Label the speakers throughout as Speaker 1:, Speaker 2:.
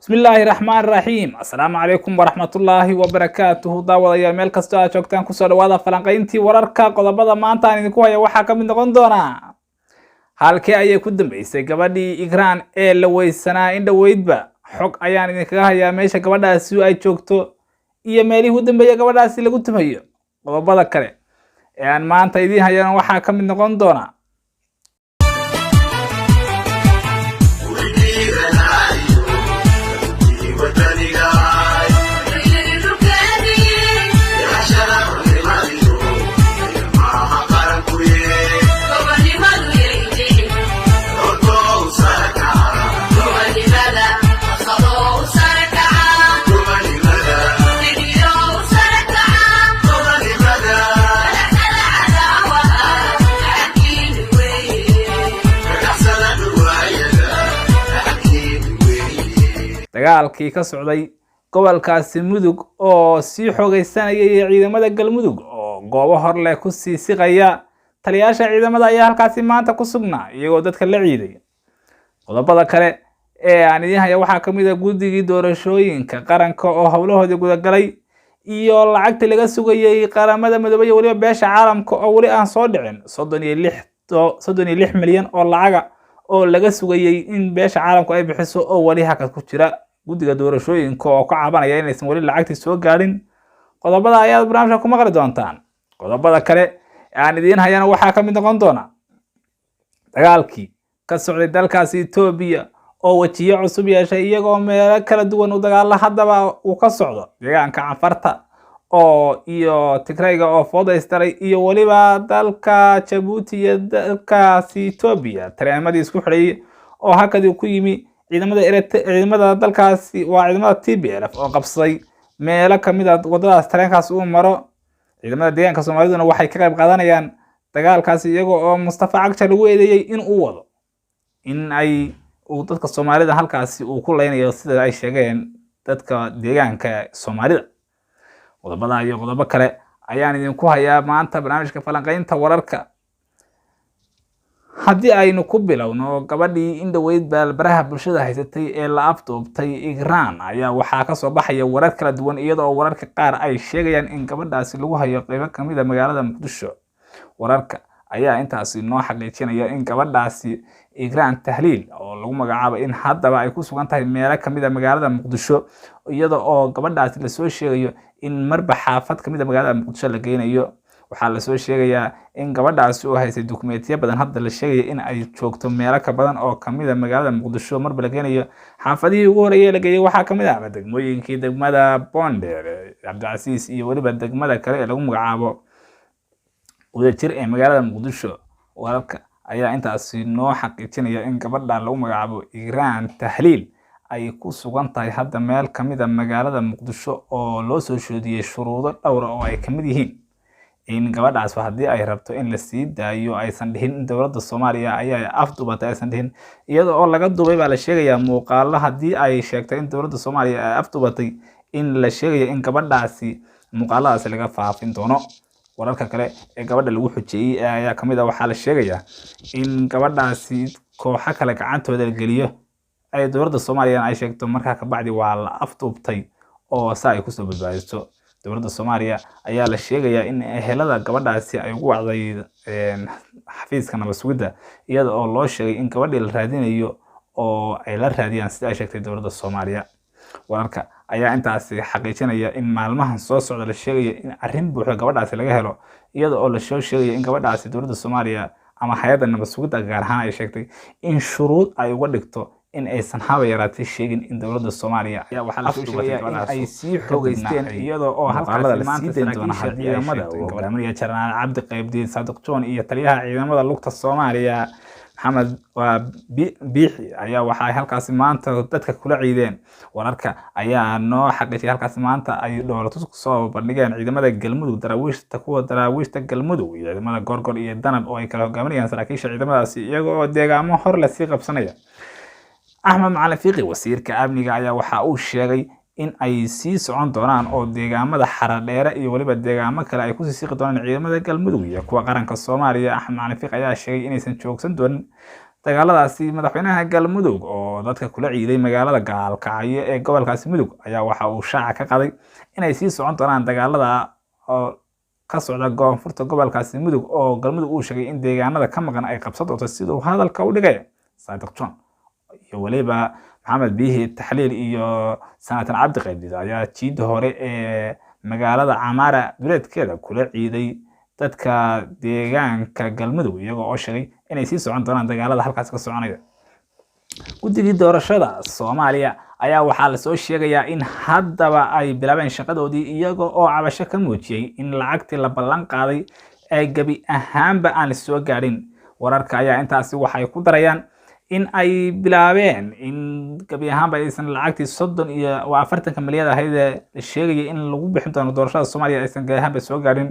Speaker 1: Bismillaahi raxmaan raxiim. Assalaamu calaykum waraxmatullaahi wabarakaatuhu. Daawadayaal, meel kastoo aad joogtaan, kusoo dhawaada falanqayntii wararka. Qodobada maanta aan idinku haya waxaa ka mid noqon doona: halkee ayay ku dambeysay gabadhii Ikraan ee la weysanaa in dhoweydba? Xog ayaan idinkaga hayaa meesha gabadhaasi ay joogto iyo meelihii u dambeeya gabadhaasi lagu tumayo. Qodobada kale ee aan maanta idiin hayana waxaa ka mid noqon doona: dagaalkii ka socday gobolkaasi Mudug oo sii xoogeysanayay, ciidamada Galmudug oo goobo hor leh ku sii siqaya. Taliyaasha ciidamada ayaa halkaasi maanta ku sugnaa, iyagoo dadka la ciiday. Qodobada kale ee aan idiin haya waxaa ka mid ah guddigii doorashooyinka qaranka oo howlahoodii gudagalay, iyo lacagtii laga sugayay Qaramada Midoobay iyo weliba beesha caalamka oo weli aan soo dhicin, 36 milyan oo lacaga oo laga sugayay in beesha caalamku ay bixiso oo weli hakad ku jira, guddiga doorashooyinka oo ka cabanaya inaysan weli lacagtii soo gaadhin. Qodobada ayaad barnaamijka ku maqli doontaan. Qodobada kale ee aan idiin hayana waxaa ka mid noqon doona dagaalkii ka socday dalkaasi Etoobiya oo wejiyo cusub yeeshay, iyagoo meelo kala duwan u dagaalo haddaba uu ka socdo, deegaanka Canfarta oo iyo Tigrayga oo fooda isdaray, iyo weliba dalka Jabuuti iyo dalkaasi Etoobiya tareenmadii isku xidhay oo hakadii ku yimi, ciidamada ciidamada dalkaasi waa ciidamada TPLF oo qabsaday meelo kamid a waddadaas tareenkaas uu maro. Ciidamada deegaanka Soomaaliduna waxay ka qayb qaadanayaan dagaalkaasi, iyaga oo Mustafa Cagjar lagu eedeeyey in uu wado in ay uu dadka Soomaalida halkaasi uu ku leynayo, sida ay sheegeen dadka deegaanka Soomaalida. Qodobada iyo qodobo kale ayaan idinku hayaa maanta barnaamijka falanqeynta wararka. Haddii aynu ku bilowno, gabadhii in dhoweyd baalbaraha bulshada haysatay ee la afduubtay, Ikraan, ayaa waxaa kasoo baxaya warar kala duwan, iyadoo wararka qaar ay sheegayaan in gabadhaasi lagu hayo qeybo kamid a magaalada Muqdisho. Wararka ayaa intaasi noo xaqiijinaya in gabadhaasi Ikraan Tahliil oo lagu magacaabo in haddaba ay ku sugan tahay meelo kamid a magaalada Muqdisho, iyada oo gabadhaasi lasoo sheegayo in marba xaafad kamid a magaalada Muqdisho la geynayo. Waxaa lasoo sheegayaa in gabadhaasi oo haysay dukumeentiyo badan hadda la sheegaya in ay joogto meelo ka badan oo kamid a magaalada Muqdisho, marba la geynayo. Xaafadihii ugu horeeyay la geeyay waxaa kamid ah degmooyinkii degmada Boondheer, Cabdicasiis iyo weliba degmada kale ee lagu magacaabo Wadajir ee magaalada Muqdisho. Wararka ayaa intaasi noo xaqiijinaya in gabadha lagu magacaabo Ikraan Tahliil ay ku sugan tahay hadda meel kamid a magaalada Muqdisho, oo loo soo shoodiyey shuruudo dhowra oo ay kamid yihiin in gabadhaas haddii ay rabto in la sii daayo aysan dhihin in dowladda Soomaaliya ayaa afduubatay, aysan dhihin, iyada oo laga duubay baa la sheegayaa muuqaalo. Haddii ay sheegtay in dowladda Soomaaliya ay afduubatay, in la sheegayo in gabadhaasi muuqaaladaasi laga faafin doono. Wararka kale ee gabadha lagu xujeeyey ayaa kamid ah, waxaa la sheegayaa in gabadhaasi kooxo kale gacantooda la geliyo, ay dowladda Soomaaliya ay sheegto markaa kabacdi waa la afduubtay, oo saa ay kusoo badbaadiso. Dowladda Soomaaliya ayaa la sheegayaa in ehelada gabadhaasi ay ugu wacday xafiiska nabad sugidda, iyada oo loo sheegay in gabadhii la raadinayo oo ay la raadiyaan, sida ay sheegtay dowladda Soomaaliya. Wararka ayaa intaasi xaqiijinaya in maalmahan soo socda la sheegayo in arrin buuxda gabadhaasi laga helo, iyada oo lasoo sheegayo in gabadhaasi dowladda Soomaaliya ama hay-adda nabad sugidda gaar ahaan ay sheegtay in shuruud ay uga dhigto in aysan haba yaraatay sheegin in dowladda Soomaaliya ayaa waxaa lasoo sheegayaa in ay sii xoogeysteen, iyadoo oo halkaasi maanta saraakiisha ciidamada uu hogaaminaya Jenaraal Cabdi Qaybdiin Saadiq John iyo taliyaha ciidamada lugta Soomaaliya Maxamed waa Biixi ayaa waxa ay halkaasi maanta dadka kula ciideen. Wararka ayaa noo xaqiijiyay halkaasi maanta ay dhoolatus kusoo bandhigeen ciidamada Galmudug, daraawiishta, kuwa daraawiishta Galmudug iyo ciidamada Gorgor iyo Danab oo ay kala hogaaminayaan saraakiisha ciidamadaasi, iyaga oo deegaamo hor lasii qabsanaya. Axmed Macalin Fiqi, wasiirka amniga, ayaa waxa uu sheegay in ay sii socon doonaan oo deegaamada Xaradheere iyo weliba deegaamo kale ay kusii siqi doonaan ciidamada Galmudug iyo kuwa qaranka Soomaaliya. Axmed Macalin Fiqi ayaa sheegay inaysan joogsan doonin Dagaaladaasi madaxweynaha Galmudug oo dadka kula ciiday magaalada Gaalkacyo ee gobolkaasi Mudug ayaa waxa uu shaaca ka qaaday inay sii socon doonaan dagaalada oo ka socda koonfurta gobolkaasi Mudug, oo Galmudug uu sheegay in deegaanada ka maqan ay qabsan doonto siduu hadalka u dhigay. Saadiq John iyo weliba Maxamed Biihi Taxliil iyo Sanatan Cabdi Qaydiid ayaa jiidda hore ee magaalada Camaara duleedkeeda kula ciiday dadka deegaanka Galmudug, iyagoo oo sheegay inay sii socon doonaan dagaalada halkaas ka soconaya. Guddigii doorashada Soomaaliya ayaa waxaa lasoo sheegayaa in haddaba ay bilaabeen shaqadoodii, iyaga oo cabasho ka muujiyey in lacagtii la ballan qaaday ee gebi ahaanba aan soo gaadhin. Wararka ayaa intaasi waxay ku darayaan in ay bilaabeen in gebi ahaanba aysan lacagtii 30 iyo 40-ka milyan ahayd ee la sheegayay in lagu bixin doono doorashada Soomaaliya aysan gebi ahaanba soo gaadhin.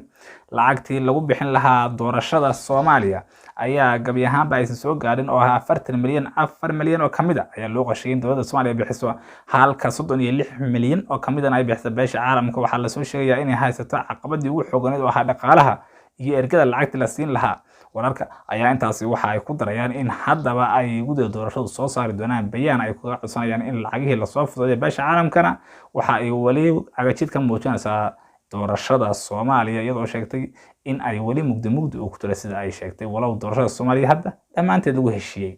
Speaker 1: Lacagtii lagu bixin lahaa doorashada Soomaaliya ayaa gebi ahaanba aysan soo gaadhin, oo ah 40 milyan. 4 milyan oo kamid a ayaa loo qorsheeyay in dowladda Soomaaliya bixiso, halka 36 milyan oo kamidana ay bixiso beesha caalamka. Waxaa lasoo sheegayaa inay haysato caqabadii ugu xooganeed oo ahaa dhaqaalaha iyo ergada lacagtii la siin lahaa. Wararka ayaa intaasi waxa ay ku darayaan in haddaba ay guddiga doorashadu soo saari doonaan bayaan ay kaga codsanayaan in lacagihii lasoo fududeeyo. Beesha caalamkana waxa ay weli cagajid ka muujinaysaa doorashada Soomaaliya, iyadoo sheegtay in ay weli mugdi mugdi uu ku jiro, sida ay sheegtay, walow doorashada Soomaaliya hadda dhammaanteed lagu heshiiyey.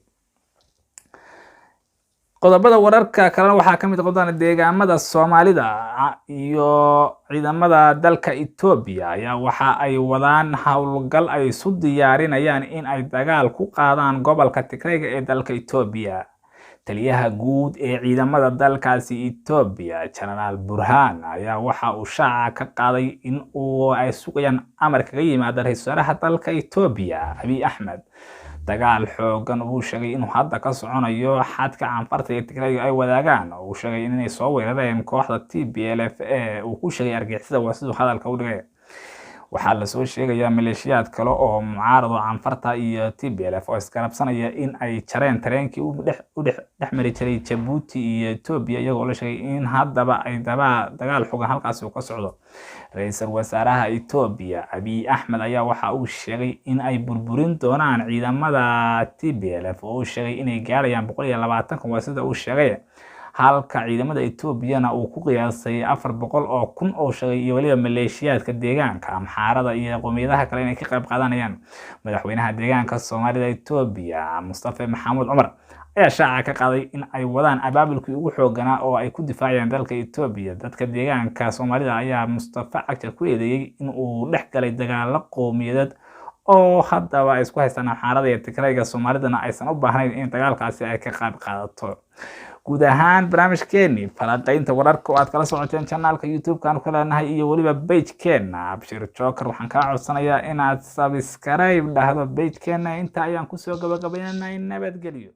Speaker 1: Qodobada wararka kalena waxaa ka mid noqon doona deegaamada Soomaalida iyo ciidamada dalka Etoobiya ayaa waxa ay wadaan howlgal ay isu diyaarinayaan in ay dagaal ku qaadaan gobolka Tigrayga ee dalka Etoobiya. Taliyaha guud ee ciidamada dalkaasi Etoobiya, Jenaraal Burhaan, ayaa waxa uu shaaca ka qaaday in uu ay sugayaan amar kaga yimaada ra-iisul wasaaraha dalka Etoobiya, Abiy Axmed. Dagaal xoogan uu sheegay inuu hadda ka soconayo xadka Canfarta iyo Tigrayga ay wadaagaan, oo uu sheegay inay soo weerareen kooxda TPLF ee uu ku sheegay argagixisada, waa siduu hadalka u dhigay. Waxaa lasoo sheegayaa maleeshiyaad kale oo mucaarado Canfarta iyo TPLF oo isgarabsanaya in ay jareen tareenkii u dhex mari jiray Jabuuti iyo Etoobiya, iyagoo la sheegay in haddaba ay daba dagaal xogan halkaasi uu ka socdo. Ra-iisul wasaaraha Etoobiya Abiy Axmed ayaa waxa uu sheegay in ay burburin doonaan ciidamada TPLF, oo uu sheegay inay gaarayaan 120,000, waa sida uu sheegay, halka ciidamada Etoobiyana uu ku qiyaasay 400,000 oo sheegay, iyo weliba maleeshiyaadka deegaanka Amxaarada iyo qowmiyadaha kale inay ka qayb qaadanayaan. Madaxweynaha deegaanka Soomaalida Etoobiya, Mustafa Maxamuud Cumar, ayaa shaaca ka qaaday in ay wadaan abaabulkii ugu xooganaa oo ay ku difaacayaan dalka Etoobiya. Dadka deegaanka Soomaalida ayaa Mustafa Cagjar ku eedeeyey in uu dhex galay dagaalo qowmiyadeed oo haddaba ay isku haystaan Amxaarada iyo Tigrayga, Soomaalidana aysan u baahnayn in dagaalkaasi ay ka qayb qaadato. Guud ahaan barnaamijkeeni falanqaynta wararka oo aad kala socoteen channelka YouTube-kan ku leenahay iyo weliba page-keena Abshir Joker, waxaan kaa codsanayaa inaad subscribe dhahdo page-keena. Inta ayaan kusoo gabagabaynay, nabadgelyo.